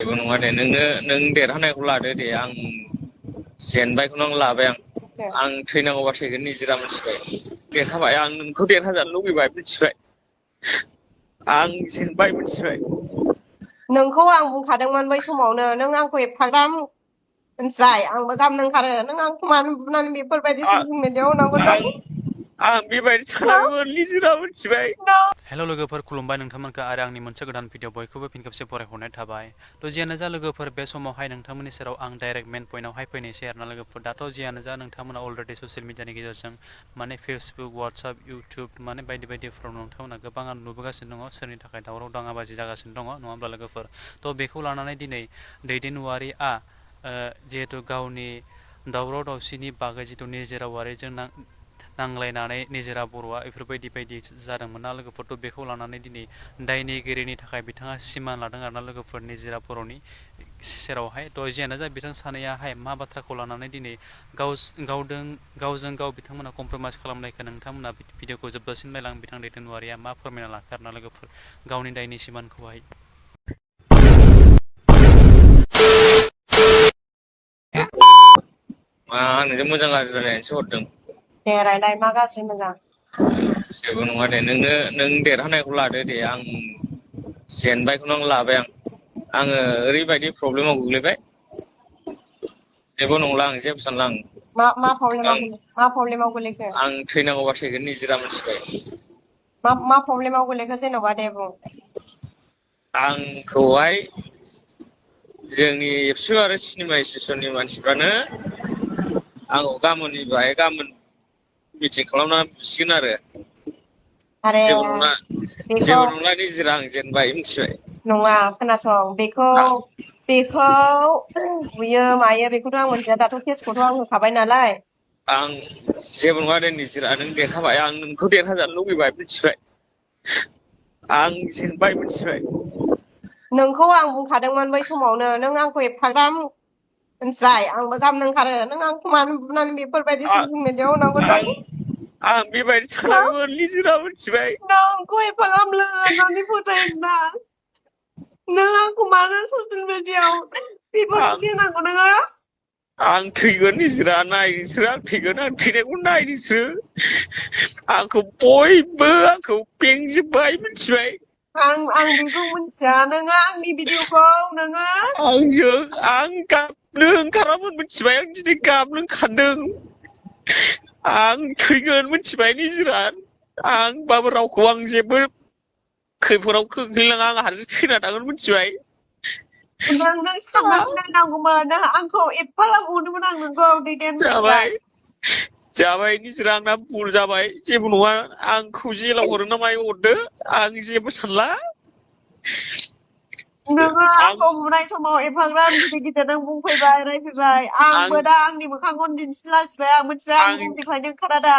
जेबो नङा दे नों देरहानायखौ लादो दे आं जेनबायखौनो आं लाबाय आं थैनांगौबा थैगोन निजिरा मिथिबाय देरहाबाय आं नोंखौ देरहाजानो लुगैबाय मिथिबाय आं जेनबाय मिथिबाय नोंखौ आं बुंखादोंमोन बै समावनो नों आंखौ एफाग्राब मिथिबाय आंबो गाबनो ओंखारो नों आंखौ मानो बुनानै बेफोरबायदि ससियेल मिडियाआव होनांगौ आं आं बेबायदि सानाखैमोन निजिरा मिथिबाय हेल' लोगोफोर खुलुमबाय नोंथांमोनखौ आरो आंनि मोनसे गोदान भिडिअ बयखौबो फिन खेबसे फरायहरनाय थाबाय थ' जियानो जा लोगोफोर बे समावहाय नोंथांमोननि सेराव आं डाइरेक्ट मेन पइन्टआवहाय फैनोसै आरोना लोगोफोर दाथ' जियानो जा नोंथांमोना अलरेडि ससियेल मिडियानि गेजेरजों माने फेसबुक वाट्सएप इउटुब माने बायदि बायदिफ्राव नोंथांमोना गोबां नुबोगासिनो दङ सोरनि थाखाय दावराव दाङाबाजि जागासिनो दङ नङा होमब्ला लोगोफोर थ' बेखौ लानानै दिनै दैदेनवारिआ जिहेतु गावनि दावराव दावसिनि बागै जिथु निजोरा वारिजों नांलायनानै निजोरा बर'आ बेफोरबायदि बायदि जादोंमोन ना लोगोफोरथ' बेखौ लानानै दिनै दायनिगिरिनि थाखाय बिथाङा सिमान लादों आरोना लोगोफोर निजोरा बर'नि सेरावहाय थ' जियानो जा बिथां सानैयाहाय मा बाथ्राखौ लानानै दिनै गावजों गाव बिथांमोना कमप्रमाइस खालामनायखौ नोंथांमोना भिडिअखौ जोबजासिम नायलां बिथां दैदेनवारिया मा फोरमायना लाखो आरोना लोगोफोर गावनि दायनि सिमानखौहाय आंजों मोजां गाज्रि रायलायनोसो हरदों दे रायलाय मा गाज्रि मोजां जेबो नङा दे नों देरहानायखौ लादो दे आं जेनबायखौनो आं लाबाय आङो ओरैबायदि प्रब्लेमाव गोग्लैबाय जेबो नंला आं जेबो सानला मा प्रब्लेमाव गोलैखो आं थैनांगौबा थैगोन निजिरा मिथिबाय मा प्रब्लेमाव गोलैखो जेन'बा दे बुं आंखौहाय जोंनि एबसु आरो सिनेमा स्टेसननि मानसिफ्रानो आंखौ गाबोन मिटिं खालामनानै बुसिगोन आरो आरे जेबो नंला निजिरा आं जेनबाय मिथिबाय नङा खोनासं बेखौ बुयो मायो बेखौथ' आं मोनथिया दाथ' केसखौथ' आं होखाबाय नालाय आं जेबो नङा दे निजिरा नों देरहाबाय आं नोंखौ देरहाजानो लुगैबाय मिथिबाय आं जेनबाय मिथिबाय नोंखौ आं बुंखादोंमोन बै समावनो नों आंखौ एफाग्राब मिथिबाय आंबो गाबनो ओंखारो नों आंखौ मानो बुनानै बेफोरबायदि ससियेल मिडियाआव होनांगौ आं बेबायदि सानाखैमोन निजिरा मिथिबाय नोंखौ एफाग्राब लोगो होननानै फोथायना नों आंखौ मानो ससियेल मिडियाआव बेफोरबायदि होनांगौ नोङो आं थैगोन निजिरा नाय नोंसोर आं थैगोन आं थैनायखौ नाय नोंसोर आंखौ बयबो आंखौ बेंजोब्बाय मिथिबाय आं बेखौ मिथिया नोङो आंनि भिडिअखौ नोङो आं गाबनो ओंखारामोन मिथिबाय आं दिनै गाबनो ओंखारदों आं थैगोन मिथिबाय निजिरा आंबाबो रावखौ आं जेबो खैफोदाव खोख्लैनाङा आं हारसिं थैना थागोन मिथिबाय नों साननानै नायनांगौमोन नों आंखौ एफाग्राब अनोमोन आं नोंखौ जाबाय निजिरा आंना भुल जाबाय जेबो नङा आंखौ जेलाव हरो ना मायो हरदो आं जेबो सानला नोङो आंखौ बुनाय समाव एफाग्राब गिदिर गिदिर नों बुंफैबाय रायफैबाय आंबो दा आंनि मोखांखौनो दिन्थिलाजिबाय आं मिथिबाय आंनि मुंनिफ्रायनो ओंखारा दा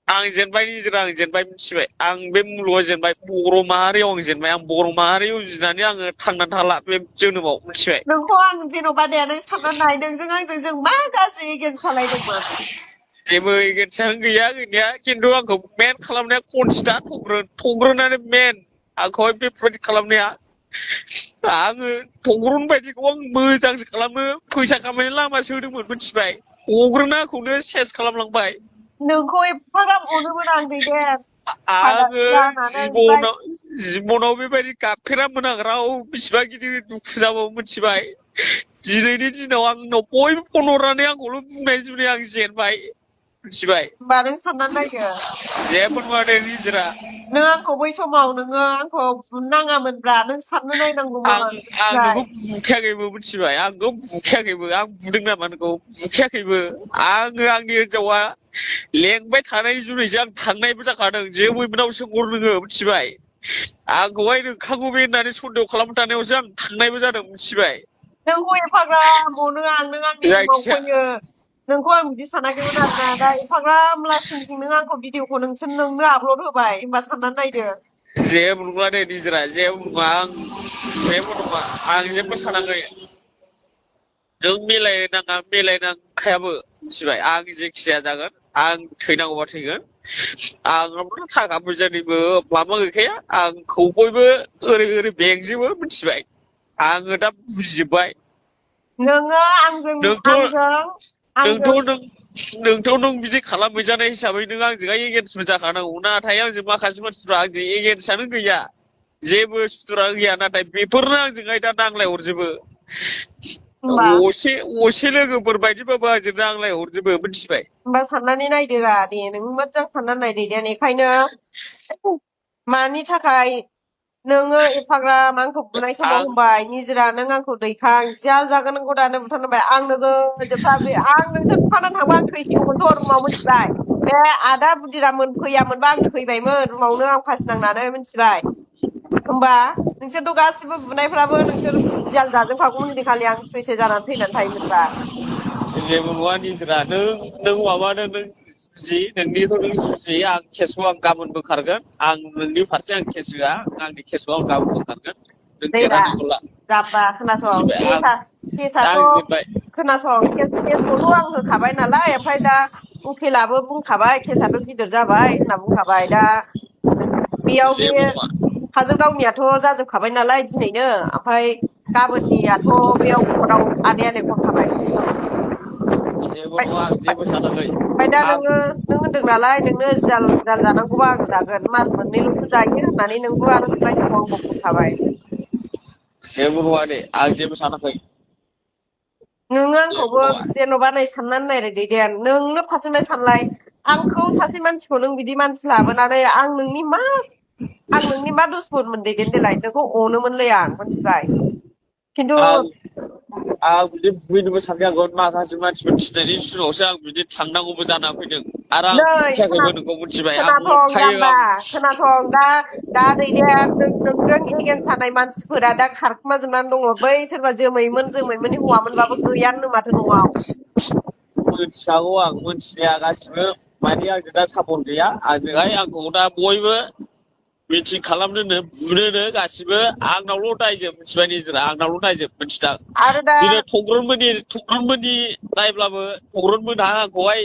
आं जेनबाय निजिरा आं जेनबाय मिथिबाय आं बे मुलुगाव जेनबाय बर' माहारियाव आं जेनबाय आं बर' माहारि उजिनानै आङो थांनानै थाला बे जोनोमाव मिथिबाय नोंखौ आं जेन'बा दे नों साननानै नाय नोंजों आंजों जों मा गाज्रि एगेन्स्ट सालायदोंमोन जेबो एगेन्स्टआनो गैया गैनाया खिन्थु आंखौ मेन खालामनाया खनजिता थग्रोनानै मेन आंखौहाय बेफोरबायदि खालामनाया आङो थग्रन बायदिखौ आं मोजांसो खालामो फैसा खामायनायनि लामासो होदोंमोन मिथिबाय थग्रोना आंखौनो सेस खालामलांबाय नोंखौ एफाग्राब अनोमोन आं दैदेन आङो जिबनाव बेबायदि गाबफेरामोन आं राव बिसिबा गिदिर दुखु जाबाबो मिथिबाय दिनैनि दिनाव आंनाव बयबो फन हरनानै आंखौल' बुंनाय जुनै आं जेनबाय मिथिबाय होमबा नों साननानै नायदो जेबो नङा दे निजिरा नों आंखौ बै समाव नोङो आंखौ बुनो नाङामोनब्रा नों साननो नायनांगौमोन आं नोंखौ बुखायाखैबो मिथिबाय आंखौ बुखायाखैबो आं बुदों नामा नोंखौ बुखायाखैबो आङो आंनि हिनजावा लेंबाय थानाय जुनैसो आं थांनायबो जाखादों जेबोनाव सोंहर नोङो मिथिबाय आंखौहाय नोंखागौ बे होननानै सन्देह खालामबाय थानायावसो आं थांनायबो जादों मिथिबाय नोंखौ एफाग्राब अनो आं नों आंनि रुमाव फैयो नोंखौ आं बिदि सानाखैमोन आरोना दा एफाग्राब लासिंसिं नों आंखौ भिडिअखौ नोंनो आपलड होबाय होमबा साननानै नायदो जेबो नङा दे निजिरा जेबो नङा आं जेबो सानाखै नों मिलायनांखायाबो मिथिबाय आं जेखि जाया जागोन आं थैनांगौबा थैगोन आंनावथ' थाखा फैसानिबो माबा गैखाया आंखौ बयबो ओरै बेंजोबो मिथिबाय आङो दा बुजिजोब्बाय नोङो आंजों नोंथ' आंजों नोंथ' नों बिदि खालामहैजानाय हिसाबै नों आंजोंहाय एगेन्स्टबो जाखानांगौ नाथाय आंजों माखासे मानसिफ्रा आंजों एगेन्स्टआनो गैया जेबो सुथुरानो गैया नाथाय बेफोरनो आंजोंहाय दा नांलाय हरजोबो होमबा असे लोगोफोर बायदिबाबो आंजों नांलाय हरजोबो मिथिबाय होमबा साननानै नायदोरा दे नों मोजां साननानै नायदो दे बेखायनो मानि थाखाय नोङो एफाग्राब आंखौ बुनाय समाव होनबाय निजिरा नों आंखौ दैखां जाल जागोन नोंखौ दानो बुथारनांबाय आं नोगोजोबखा आं नोंसोर बुथारनानै थांबा आं थैसिगौमोनथ' रुमाव मिथिबाय बे आदा बुदिरामोन फैयामोनबा आं थैबायमोन रुमावनो आं फासि नांनानै मिथिबाय होमबा नोंसोरथ' गासिबो बुनायफ्राबो नोंसोर जियाल जाजोबखागौमोन दिनखालि आं सैसो जानानै थैनानै थायोमोनबा जेबो नङा निजिरा नों माबानो नों जुजि नोंनिखौ नों जुजि आं केसखौ आं गाबोन बोखारगोन आं नोंनि फारसे आं केस होआ आंनि केसखौ आं गाबोन बोखारगोन नों दैरा देरहानायखौला जाब्बा खोनासं मिथिबाय केसाथ' आं जोब्बाय खोनासं केसखौथ' आं होखाबाय नालाय ओमफ्राय दा उकिलाबो बुंखाबाय केसाथ' गिदिर जाबाय होनना बुंखाबाय दा बेयाव बे जेबो नङा काजलगावनियाथ' जाजोबखाबाय नालाय दिनैनो ओमफ्राय गाबोननियाथ' बेयाव कर्टआव आदाया लेंहरखाबाय जेबो नङा आं जेबो सानाखै ओमफ्राय दा नों होनदों नालाय नोंनो जाल जानांगौबा आं जागोन मास मोननैल'सो जायो होननानै नोंबो आरो बुंनाय समाव आंबो बुंखाबाय जेबो नङा दे आं जेबो सानाखै नोङो जेबो आंखौबो नङा जेन'बा नै साननानै नायदो दे नोंनो फारसेनिफ्राय सानलाय आंखौ सासे मानसिखौ नों बिदि मानसि लाबोनानै आं नोंनि मा दुसमनमोन दैदेन देलाय नोंखौ अनोमोनलै आं मिथिबाय खिन्थु आं बिदि बुहैनोबो सानखायाखैमोन माखासे मानसिफोर थिनायनि जुनावसो आं बिदि थांनांगौबो जानानै फैदों आरो आं नै बुखायाखैबो नोंखौ मिथिबाय आं खोनासं हरखायो जाम्बा आं खोनासं दा दैदेन नोंजों एगेन्स्ट थानाय मानसिफोरा दा खारखुमा जोबनानै दङ बै सोरबा जोमैमोननि हौवामोनबाबो गैयानो माथो न'आव मिथिखागौ आं मिथिनाया गासिबो माने आंजों दा सापर्ट गैया आंजोंहाय आंखौ दा बयबो मिटिं खालामनोनो बुनोनो गासिबो आंनावल' दायजोब मिथिबाय निजिरा आंनावल' दायजोब मिथिदां आरो दा दिनै थग्रनमोननि नायब्लाबो थग्रनमोनहा आंखौहाय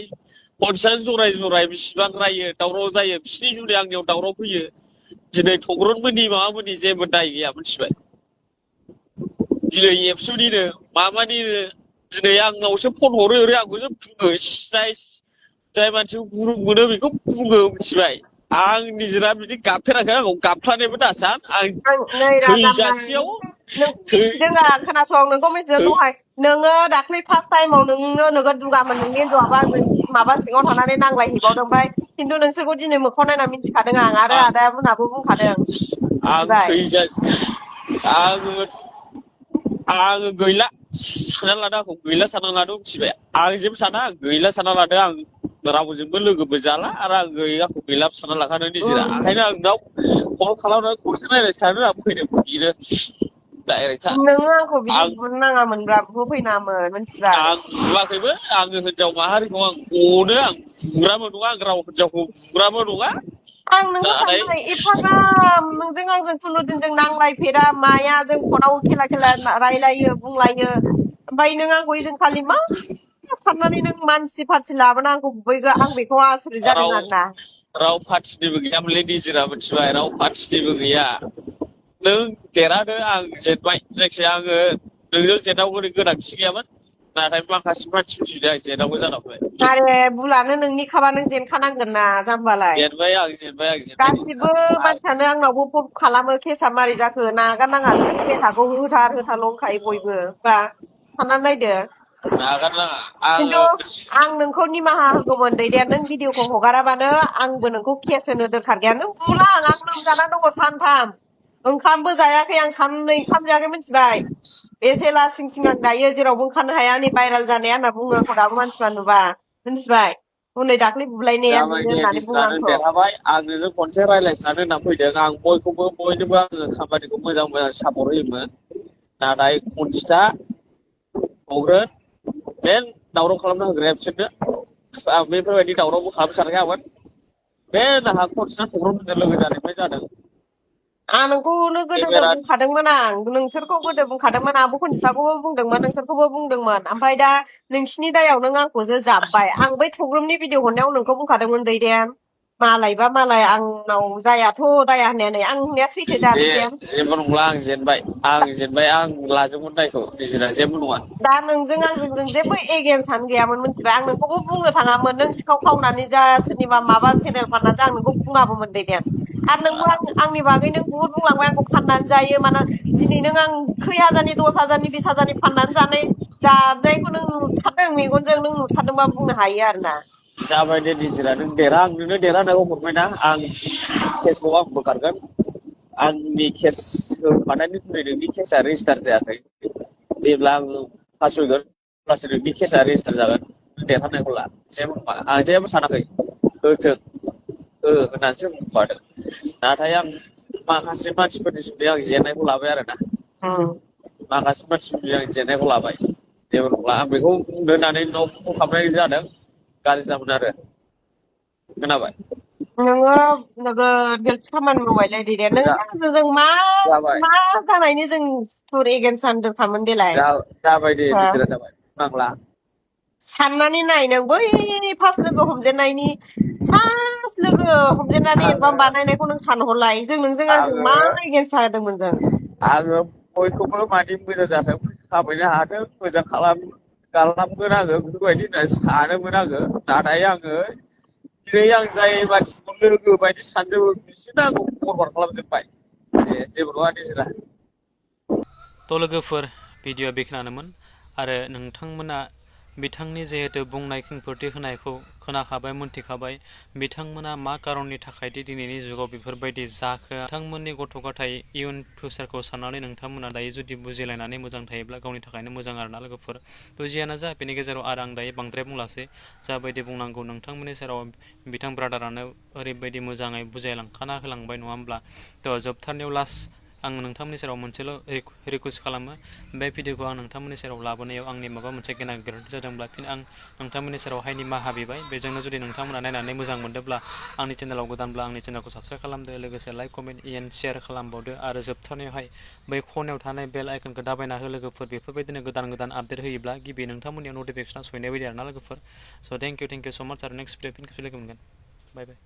खनसेयानो जराय बिसिबां रायो दावराव जायो बिसिनि जुनै आंनियाव दावराव फैयो दिनै थग्रनमोननि माबामोननि जेबो दाय गैया मिथिबाय दिनै एबसुनिनो माबानिनो दिनै आंनावसो फन हरो आंखौसो बुङो जाय मानसिखौ गुरुं मोनो बेखौ बुङो मिथिबाय आं निजिरा बिदि गाबफेराखै आंखौ गाबफ्लानायबो दासान आं नै राजाम्बा थैजासियाव नों मिथिदों खोनासं नोंखौ मिथिदों दहाय नोङो दाख्लै फार्स्ट टाइमाव नोङो नोगोद दुगामोन नोंनि हिनजावाबो आंजों माबा सिङाव थानानै नांलायहैबावदों ओमफ्राय खिन्थु नोंसोरखौ दिनै मोखाङाव नायना मिथिखादों आं आरो आदामोनहाबो बुंखादों मिथिबाय आङो गैला सानना लादों आंखौ गैला सानना लादों मिथिबाय आं जेबो साना आं गैला सानना लादों आं रावजोंबो लोगोबो जाला आरो आं आंखौ गैलाबो सानना लाखादों निजिरा ओंखायनो आं नोंनाव कल खालामनानै खनसे रायज्लाय सानो आं फैदों बेनो डाइरेक्टखा नोङो आंखौ बिदि बुनो नाङामोनब्रा बुहोफैनाङामोन मिथिबाय आं बुआखैबो आङो हिनजाव माहारिखौ आं अनो आं बुग्राबो नङा आं राव हिनजावखौ बुग्राबो नङा आं नोंखौ नाथाय सानबाय एफाग्राब नोंजों आंजों खुनुदिनजों नांलायफेरा माया जों फनाव खेला रायलायो बुंलायो ओमफ्राय नों आंखौ खालि मा साननानै नों मानसि पार्टि लाबोना आंखौ बुबैगो आं बेखौ आसरित जादों राव आरोना राव पार्टिनिबो गैयामोनलै निजिरा मिथिबाय राव पार्टिनिबो गैया नों देरहादो आं जेनबाय जायखिजाया आङो नोंजों जेननांगौनि गोनांथि गैयामोन नाथाय माखासे मानसिफोरनि थाखाय आं जेननांगौ जानांबाय आरे बुलानो नोंनिखाबा नों जेनखानांगोन ना जाम्बालाय जेनबाय आं गासिबो मानसियानो आंनावबो फन खालामो केसा मारै जाखो नागारनाङालै केसाखौ होथार होथारल' होनखायो बयबो बा साननानै नायदो नागारनाङा खिन्थु आं नोंखौ निमाहा होगौमोन दैदेन नों भिडिअखौ हगाराबानो आंबो नोंखौ केस होनो दोरखार गैया नों बुला आं लोमजानानै दङ सानथाम ओंखामबो जायाखै आं साननै ओंखाम जायाखै मिथिबाय बेसे लासिं सिं आं दायो जेरावबो ओंखारनो हाया नै भाइरेल जानाया होनना बुङो आंखौ दाबो मानसिफ्रा नुबा मिथिबाय हनै दाख्लै बुलायनाया जाबाय बेनो दे होननानै बुङो निजिरा नों आंखौ देरहाबाय आं नोंजों खनसे रायज्लायसानो होनना फैदों आं बयनोबो आङो खामानिखौ मोजां सापर्ट होयोमोन नाथाय खनजिथा थग्रोन बे दावराव खालामना होग्राया बिसोरनो आं बेफोरबायदि दावरावबो खालामनो सानखायामोन बे नाहा खनजिथा थग्रनजों लोगो जानायनिफ्राय जादों आं नोंखौनो गोदोनो केमेरा बुंखादोंमोन आं नोंसोरखौ गोदो बुंखादोंमोन आंबो खनजिथाखौबो बुंदोंमोन नोंसोरखौबो बुंदोंमोन ओमफ्राय दा नोंसिनि दायाव नों आंखौसो जाब्बाय आं बै थग्रोमनि भिडिअ हरनायाव नोंखौ बुंखादोंमोन दैदेन मालायबा मालाय आंनाव जायाथ' दाया होननायानो आं होननाया सैथो दा दे दैदेन जेबो नंला आं लाजोबगोन दायखौ निजिरा जेबो नङा दा नोंजों आंजों जों जेबो एगेन्स्टआनो गैयामोन मिथिबाय आं नोंखौबो बुंनो थाङामोन नों सिखाव खावनानै जा सोरनिबा माबा चेनेल फाननानै जा आं नोंखौ बुङाबोमोन दैदेन आरो नोंबो आंनि बागै नों बुहुद बुंलांबाय आंखौ फाननानै जायो माना दिनै नों आं खै हाजारनि 10,000नि 20,000नि फाननानै जानायखौ नों नुथारदों मेगनजों नों नुथारदोंबा बुंनो हायो आरोना जाबाय दे निजिरा नों नोंनो देरहानायखौ हरबायना आं केसखौ आं बोखारगोन आंनि केस होफानायनि जुनै नोंनि केसआ रेजिस्टार जायाखै जेब्ला आं फासयगोन अब्लासो नोंनि केसआ रेजिस्टार जागोन देरहानायखौ ला जेबो नङा आं जेबो सानाखै होथों होननानैसो बुंखादों नाथाय आं माखासे मानसिफोरनि जुनै आं जेननायखौ लाबाय आरोना माखासे मानसिफोरनि आं जेननायखौ लाबाय जेबो नंला आं बेखौ बुंनो होननानै नोंनाव फन खालामनाय जादों गाज्रि जामोन आरो खोनाबाय नोङो नोगोद गिल्ट खामानि मावबायलै दैदेन नोंजों आंजों मा जाबाय मा जानायनि जों टुर एगेन्स्ट जानो दोनखामोन देलाय जाबाय दे हो निजिरा जाबाय नांला साननानै नाय नों बै फार्स्ट लोगो हमजेननायनि फार्स्ट लोगो हमजेननानै आङो एलबाम बानायनायखौ नों सानहरलाय जों आंजों आङो मा एगेन्स्ट जादोंमोन जों आङो बयखौबो माने मोजां जाथों खामायनो हाथों मोजां खालामगोन आङो बेफोरबायदि होननानै सानोमोन आङो नाथाय आङो दिनै आं जाय मानसिखौ लोगो बायदि सानदों बिसोरनो आंखौ फरवार्ड खालामजोब्बाय जेबो नङा निजिरा थ' लोगोफोर भिडिअ'आ बेखिनियानोमोन आरो नोंथांमोना बिथांनि जिहेतु बुंनाय खेंफोरथि होनायखौ खोनाखाबाय मोनथिखाबाय बिथांमोना मा कारननि थाखाय दिनैनि जुगाव बेफोरबायदि जाखो बिथांमोननि गथ' गथाय इयुन फिउचारखौ साननानै नोंथांमोना दायो जुदि बुजिलायनानै मोजां थायोब्ला गावनि थाखायनो मोजां आरोना लोगोफोर थ' जियानो जा बेनि गेजेराव आरो आं दायो बांद्राय बुंलासै जाबायदि बुंनांगौ नोंथांमोननि सेराव बिथां ब्रादारानो ओरैबायदि मोजाङै बुजायलांखाना होलांबाय नङा होमब्ला थ' जोबथारनायाव लास्ट आं नोंथांमोननि सेराव मोनसेल' रिकुवेस्ट खालामो बे भिडिअखौ आं नोंथांमोननि सेराव लाबोनायाव आंनि माबा मोनसे गोनां गोरोन्थि जादोंब्ला फिन आं नोंथांमोननि सेरावहाय निमाहा बिबाय बेजोंनो जुदि नोंथांमोना नायनानै मोजां मोनदोंब्ला आंनि चेनेलाव गोदानब्ला आंनि चेनेलखौ साबस्क्राइब खालामदो लोगोसे लाइक कमेन्ट एन्ड शेयार खालामबावदो आरो जोबथारनायावहाय बै खनायाव थानाय बेल आइकनखौ दाबायना हो लोगोफोर बेफोरबायदिनो गोदान गोदान आपडेट होयोब्ला गिबि नोंथांमोननियाव नटिफिकेसना सहैनाय बायदि आरोना लोगोफोर स' थेंक इउ स' माच आरो नेक्स्ट भिडिअ फिन खेबसे लोगो मोनगोन बाय बाय